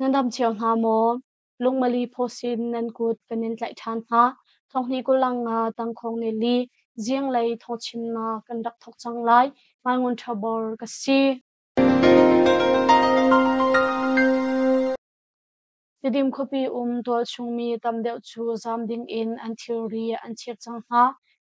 Nan dam cio hna maw? Lungmali phawsin nan kut kan in tlaih ṭhan hna. Thonghnih kulanga tangkhawng ni li zinglei thawngchimnak kan rak thawk cang lai. Ngaingun ṭhabor ka si. Tidim khuapi um tualchungmi tam deuh cu zaam dingin an thilri an chek cang hna.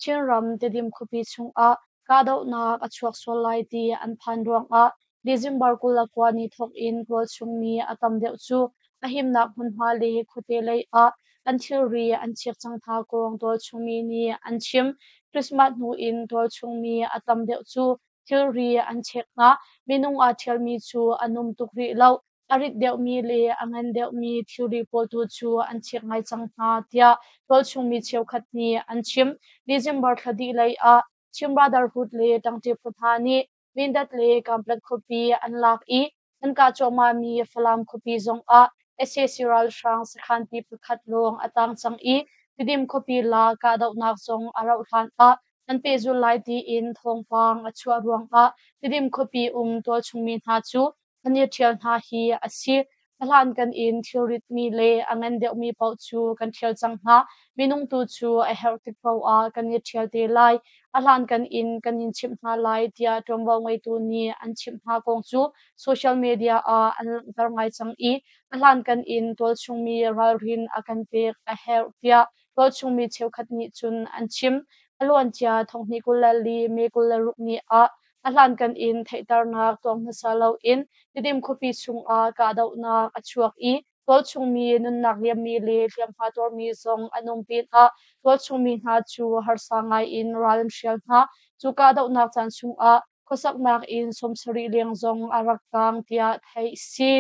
Chinram Tidim khuapi chungah kahdohnak a chuak sual lai ti an phan ruangah December 29 ni thawk in tualchungmi a tam deuh cu a himnak hmunhma le khuate lei ah an thilri an chek cang hna kong tualchungmi nih an chim. Christmas hnu in tualchungmi a tam deuh cu thilri an chek hna. Minung aa ṭhialmi cu a num tuk rih lo. A rit deuhmi le a ngan deuhmi thilri pawl tu cu an chek ngai cang hna, tiah tualchungmi cheukhat nih an chim. December thla dih lei ah Chin Brotherhood le ṭangṭi phu hna nih Mindat le Kanpetlet khuapi an lak i an kah cuahmahmi Falam khuapi zongah sac ralhrang sakhanpi pakhat lawng a tang cang i Tidim khuapi la kahdohnak zong a rauh hlan ah an pehzulh lai tiin thawngpang a chuah ruangah Tidim khuapi um tualchungmi hna cu an i ṭhial hna hi a si. A hlankan in thilritmi le a ngan deuhmi paoh cu kan ṭhial cang hna. Minung tu cu a herh tik paoh ah kan i ṭhial te lai. A hlankan in kan in chimh hna lai tiah ṭuanvo ngeitu nih an chimh hna kong cu social media ah an langhter ngai cang i a hlankan in tualchungmi ralrin a kan pek a herh tiah tualchungmi cheukhat nih cun an chim. A luancia thonghnih 24 May 26 ni ah a hlankan in theihternak tuah hmasa loin Tidim khuapi chungah kahdohnak a chuak i tualchungmi nunnak liammi le hliamhma tuarmi zong an um pinah tualchungmi hna cu harsa ngaiin ral an hrial hna. Cu kahdohnak caan chungah khuasaknak inn 70 leng zong a rak kaang tiah theih a si.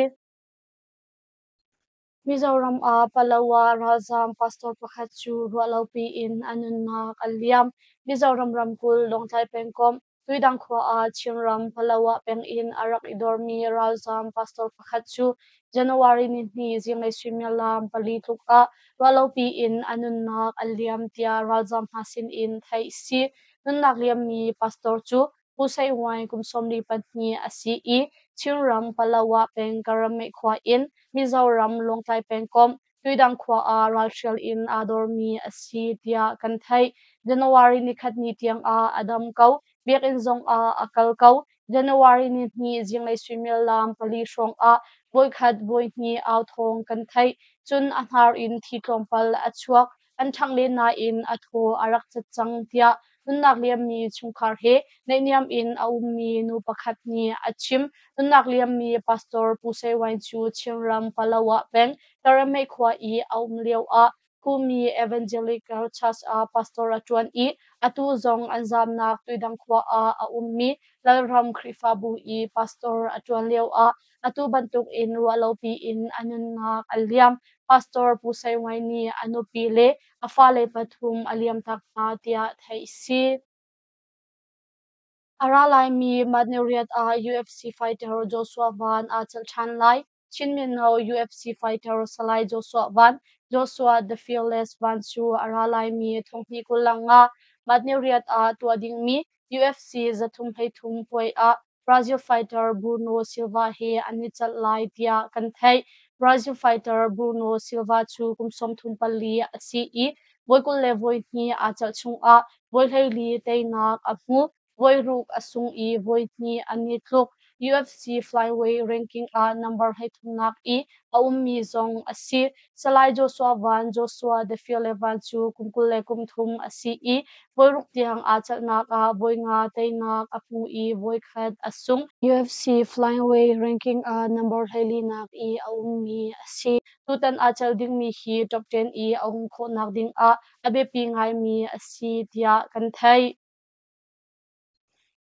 Mizoram ah Palawa ralzaam pastor pakhat cu ruahlopi in a nunnak a liam. Mizoram ramkulh Lawngtlai pengkomh Tuidang khua ah Chinram Palawa peng in a rak i dormi ralzaam pastor pakhat cu January nihnih zinglei suimilam 4 tluk ah ruahlopi in a nunnak a liam tiah ralzaam hna sin in theih a si. Nunnak liammi pastor cu Pu Sai Waing kum 42 a si i Chinram Palawa peng Karameh khua in Mizoram Lawngtlai pengkomh Tuidang khua ah ralhrial in aa dormi a si tiah kan theih. January nikhat ni tiangah a dam ko. Biakinn zongah a kal ko. January nihnih zinglei suimilam 4 hrawngah voikhat voihnih au thawng kan theih. Cun a hnar in thi tlawmpal a chuak. An ṭhangh len nain a thaw a rak cat cang tiah nunnak liammi chungkhar he naihniam in a ummi nu pakhat nih a chim. Nunnak liammi Pastor Pu Sai Waing cu Chinram Palawa peng Karameh khua i a um lioah Khumi Evangelical Church ah pastor a ṭuan i atu zong an zamnak Tuidang khua ah a ummi Lalram Khrihfabu i pastor a ṭuan lioah atu bantukin ruahlopi in a nunnak a liam. Pastor Pu Sai Waing nih a nupi le a fale pathum a liamtak hna tiah theih a si. A ra laimi March ah UFC fighter Joshua Van aa celh ṭhan lai. Chin mino UFC fighter Salai Joshua Van, Joshua The Fearless Van cu a ra laimi thonghnih 25 March ah tuah dingmi UFC 333 puai ah Brazil fighter Bruno Silva he an i celh lai tiah kan theih. Brazil fighter Bruno Silva cu kum 34 a si i voi 22 aa celh chungah voi 14 teinak a hmu. Voi ruk a sung i voi hnih an i tluk. UFC flyweight ranking ah number 33nak i a ummi zong a si. Salai Joshua Van Joshua The Fearless cu kum 23 a si i voi ruk tiang aa celhnak ah voi nga teinak a hmu i voi khat a sung. UFC flyweight ranking ah number 14nak i a ummi a si. Tutan aa celh dingmi hi top 10 i a um khawhnak dingah a biapi ngaimi a si tiah kan theih.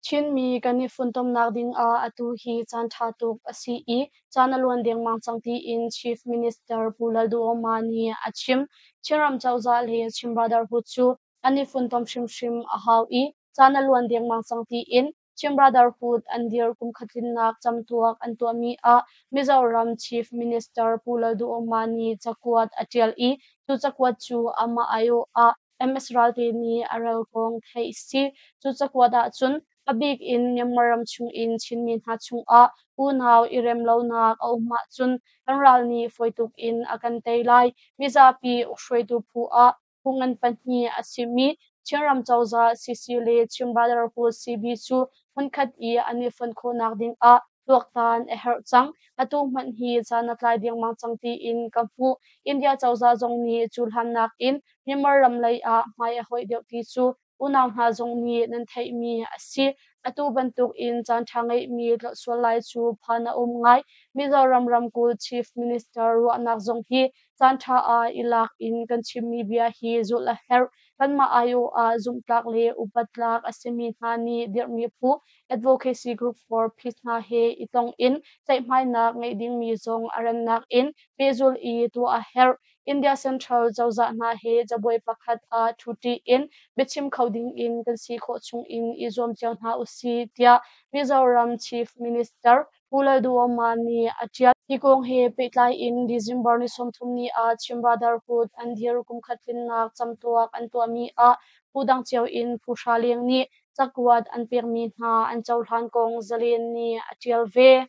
Chinmi kan i funtomnak dingah atu hi caan ṭha tuk a si i caan a luan dengmang cang tiin Chief Minister Pu Lalduhoma nih a chim. Chinram cozah le Chin Brotherhood cu an i funtom hrimhrim a hau i caan a luan dengmang cang tiin Chin Brotherhood an dir kum khat tlinnak camtuak an tuahmi ah Mizoram Chief Minister Pu Lalduhoma nih cakuat a ṭial i cu cakuat cu amah aiawh ah MS Ralte nih a rel kong theih a si. Cu cakuat ahcun A bik in Myanmar ram chungin Chinmi hna chungah unau i remlonak a um ahcun kan ral nih fawi tuk in a kan tei lai. Mizapi ukhruaitu phu ah phu ngan pahnih a simi Chinram cozah CC le Chin Brotherhood CB cu hmunkhat i an i fonh khawhnak dingah tuaktan a herh cang. Atu hmanh hi caan a tlai dengmang cang tiin ka hmuh. India cozah zong nih cu hlannak in Myanmar ram lei ah hmai a hoih deuh ti cu unau hna zong nih nan theihmi a si. Atu bantuk in caanṭha ngeihmi tlolh sual lai cu phan a um ngai. Mizoram ramkulh Chief Minister ruahnak zong hi caanṭha ah i lak in kan chimmi bia hi zulh a herh. Kanmah aiawh ah zumhtlak le upattlak a simi hna nih dirhmi phu Advocacy Group for Peace hna he i tong in ceihmainak ngeih dingmi zong a rannak in pehzulh i tuah a herh. India Central cozah hna he cabuai pakhat ah ṭhuṭi in biachim kho ding in kan si khawh chung in i zuam cio hna usih, tiah Mizoram Chief Minister Pu Lalduhoma nih a ṭial. Hi kong he pehtlai in December ni 30 ni ah Chin Brotherhood an dir kumkhat tlinnak camtuak an tuahmi ah phu dang cio in phu hra leng nih cakuat an pekmi hna an cohlan kong Zalen nih a ṭial ve.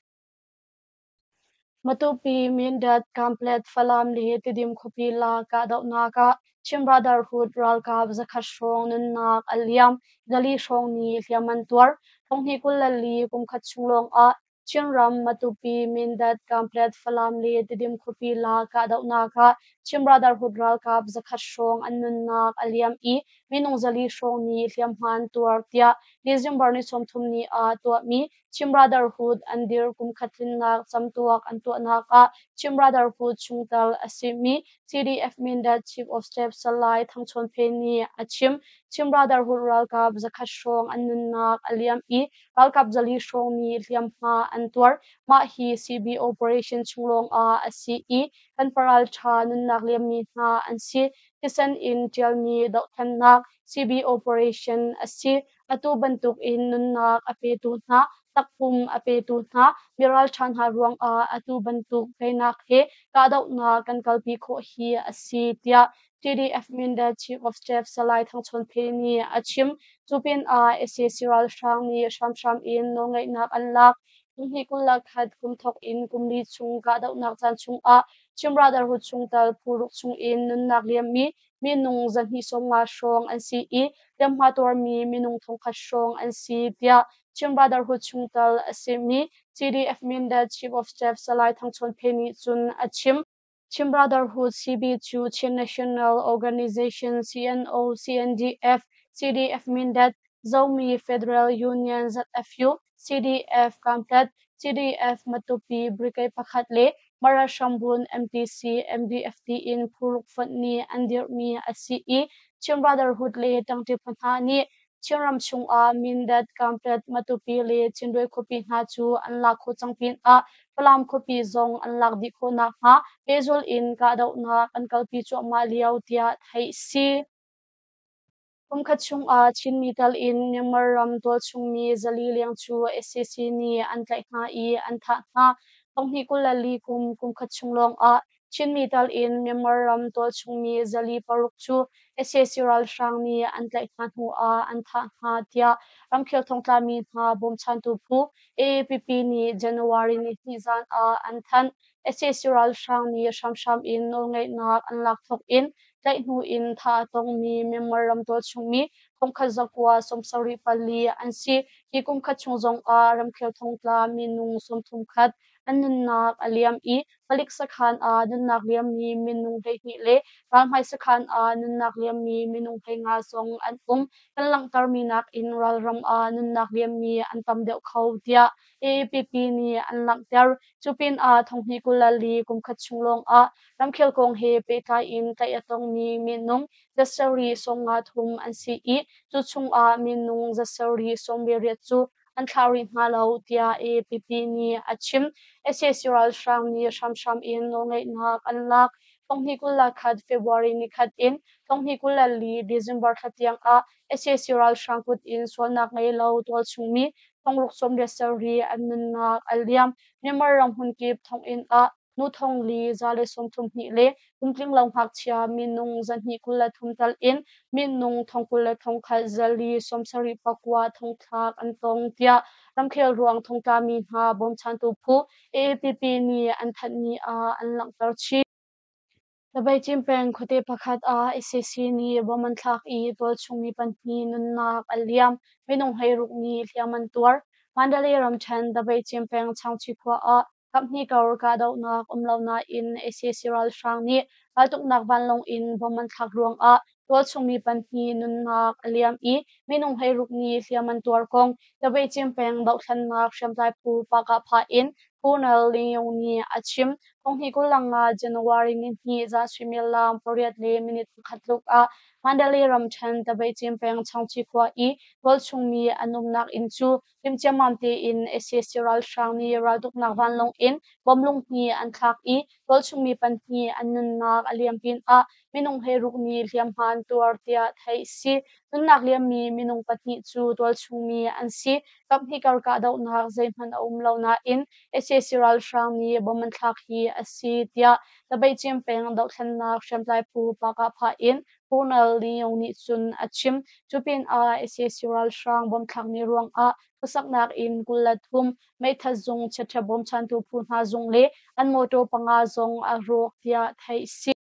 Matupi, Mindat, Kanpetlet, Falam le Tidim khuapi lak kahdohnak ah Chin Brotherhood ralkap zakhat hrawng nunnak a liam, zali hrawng nih hliam an tuar. 2024 kumkhat chung lawng ah Chinram, Matupi, Mindat, Kanpetlet, Falam le Tidim khuapi lak kahdohnak ah Chin Brotherhood ralkap zakhat hrawng an nunnak a liam i minung zali hrawng nih hliamhma an tuar, tiah December ni 30 ni ah tuahmi Chin Brotherhood an dir kumkhat tlinnak camtuak an tuahnak ah Chin Brotherhood chungtel a simi CDF Mindat Chief of Staff Salai Thang Chawn Phe nih a chim. Chin Brotherhood ralkap zakhat hrawng an nunnak a liam i ralkap zali hrawng nih hliamhma an tuar. Mah hi CB operation chung lawngah a si i kan paralṭha nunnak liammi hna an si. Thisen in ṭialmi dohthlennak CB operation a si. Atu bantukin nunnak a petu hna, takpum a petu hna, miralṭha hna ruangah atu bantuk teinak he kahdohnak kan kalpi khawh hi a si, tiah TDF Mindat Chief of Staff Salai Thang Chawn Phe nih a chim. Cu pinah sac ralhrang nih hramhram in nawlngeihnak an lak. Kum hnih 21 kum thawk in kum li chung kahdohnak caan chungah Chin Brotherhood chungtel phu ruk chungin nunnak liammi minung 250 hrawng an si i hliamhma tuarmi minung 1000 hrawng an si, tiah Chin Brotherhood chungtel a simi CDF Mindat Chief of Staff Salai Thang Chawn Phe nih cun a chim. Chin Brotherhood CB cu Chin National Organization CNO, CNDF, CDF Mindat, Zomi Federal Union ZFU, CDF Kanpetlet, CDF Matupi Brigade pakhat le Mara Hrambun MTC MDFT in phuruk fonh nih an dirhmi a si i Chin Brotherhood le ṭangṭi phu hna nih Chinram chungah Mindat, Kanpetlet, Matupi le Cindwe khuapi hna cu an lak khawh cang pinah Falam khuapi zong an lak dih khawh nakhnga pehzulh in kahdohnak an kalpi cuahmah lio tiah theih si. Kumkhat chungah Chinmi tal in Myanmar ram tualchungmi zali leng cu sac nih an tlaih hna i an thah hna. 2024 kum kumkhat chung lawngah Chinmi tal in Myanmar ram tualchungmi 406 cu sac ralhrang nih an tlaih hna hnuah an thah hna tiah ramkhel thongtlami hna bawmchantu phu AAPP nih January nihnih zan ah an thanh. Sac ralhrang nih hramhram in nawlngeihnak an lak thawk in tlaih hnu in thah a tongmi Myanmar ram tualchungmi 1974 an si. Hi kum khat chung zongah ramkhel thongtla minung 31 an nunnak a liam i palik sakhan ah nunnak liammi minung 12 le ralhmai sakhan ah nunnak liammi minung 15 zong an um. Kan langhtermi nakin ralram ah nunnak liammi an tam deuh kho tiah AAPP nih an langhter. Cu pinah 2024 kumkhat chung lawngah ramkhel kong he pehtlai in tlaih a tongmi minung zasarih 53 an si i cu chungah minung zasarih 18 cu an thlah rih hna lo tiah AAPP nih a chim. Sac ralhrang nih hramhram in nawlngeihnak an lak. 2021 February nikhat in 2024 December thla tiang ah sac ralhrang kut in sualnak ngei lo tualchungmi 687 an nunnak a liam. Myanmar ram hmunkip thonginn ah nu thongli 132 le kumtling lo ngakchia minung 223 tal in minung 21,479 thongthlak an tong tiah ramkhel ruang thongtlami hna bawmchantu phu AAPP nih an thanhmi ah an langhter chih. Tabaicin peng khuate pakhat ah sac nih bom an thlak i tualchung mi pahnih nunnak a liam. Minung 16 nih hliam an tuar. Mandalay ramṭhen Tabaicin peng Changchi khua ah kaphnih kar kahdohnak um lo nain sac ralhrang nih raltuknak vanlawng in bom an thlak ruangah tualchung mi pahnih nunnak a liam i minung 16 nih hliam an tuar kong Tabaicin peng dohthlennak hriamtlai phu Pakah in Colonel Ling Yong nih a chim. Thonghnih 25 January nihnih zan suimilam 8:01 tluk ah Mandalay ramṭhen Tabaicin peng Changchi khua i tualchung mi an umnak inn cu timhciammam tein sac ralhrang nih raltuknak vanlawng in bom lunghnih an thlak i tualchung mi pahnih an nunnak a liam pinah minung 16 nih hliamhma an tuar tiah theih a si. Nunnak liammi minung pahnih cu tualchung mi an si. Kaphnih kar kahdohnak zeihmanh a um lo nain sac ralhrang nih bom an thlak hi a si tiah Tabaicin peng dohthlennak hriamtlai phu Pakah in Colonel Ling nih cun a chim. Cu pinah sac ralhrang bom thlakmi ruangah khuasaknak inn 23, meithat zung, chiaṭha bawmchantu phu hna zung le an mawṭaw panga zong a rawk tiah theih a si.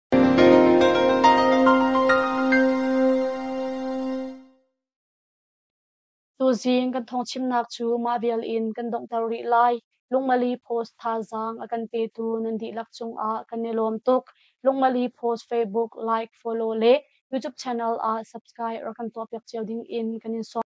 Tuzing kan thawngchimnak cu mah vial in kan donghter rih lai. Lungmali Post thazaang a kan petu nan dihlak cungah kan i lawm tuk. Lungmali Post Facebook like, follow le YouTube channel ah subscribe rak kan tuahpiak cio ding in kan in sawm.